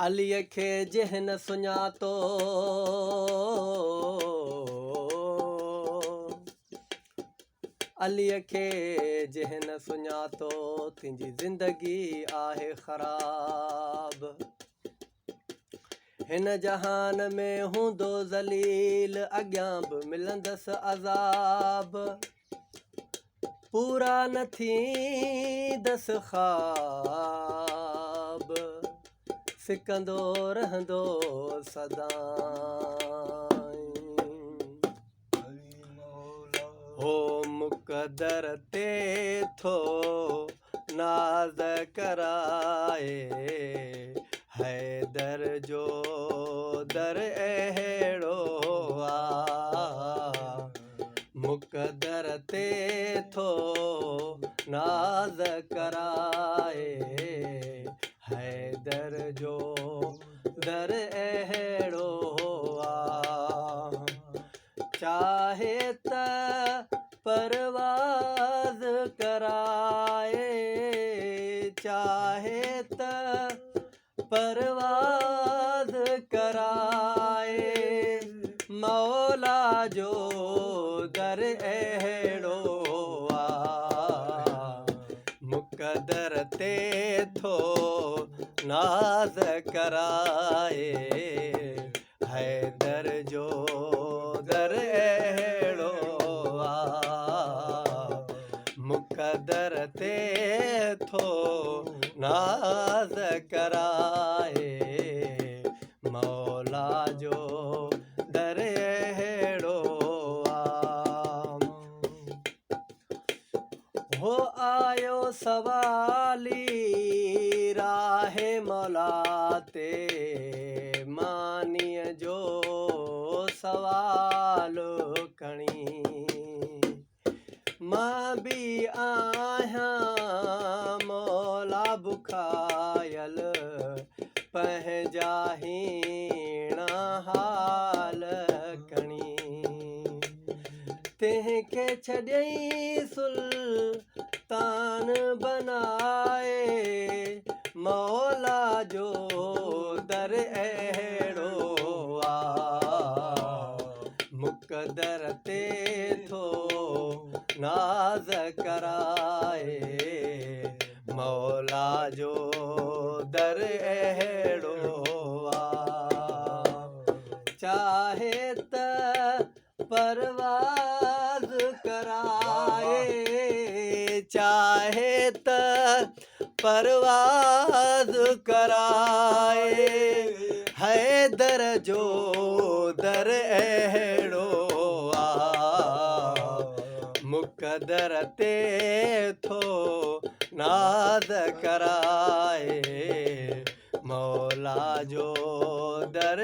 عليء کي جنهن نه سڃاتو. عليء کي جنهن نه سڃاتو، تنهنجي زندگي آهي خراب. هن جهان ۾ هوندو ذليل، اڳيان به ملندس عذاب. پورا نه ٿيندس خواب، سڪندو رهندو سدائين. هو مقدر تي ٿو ناز ڪرائي، حيدر جو در اهڙو آ. مقدر تي ٿو ناز ڪرائي، حيدر جو در اهڙو آ. چاهي ته پرواز ڪرائي، چاهي ته پرواز ڪرائي، مولا جو در اهڙو آ. مقدر تي ٿو ناز ڪرائي، حيدر جو در اهڙو آ. مقدر تي ٿو ناز ڪرائي، مولا جو در اهڙو آ. هو آيو سوالي راهه مولا تي، مانيء جو سوال کڻي. مان به آهيان مولا بکايل، پنهنجا هيڻا حال کڻي. تنهن کي ڇڏيئين سلطان بنائي، مولا جو در اهڙو آ. مقدر تي ٿو ناز ڪرائي، مولا جو در اهڙو آ. چاهي ته پرواز ڪرائي، چاهي ته پرواز ڪرائي، حيدر جو در اهڙو آ. مقدر تي ٿو ناز ڪرائي، مولا جو در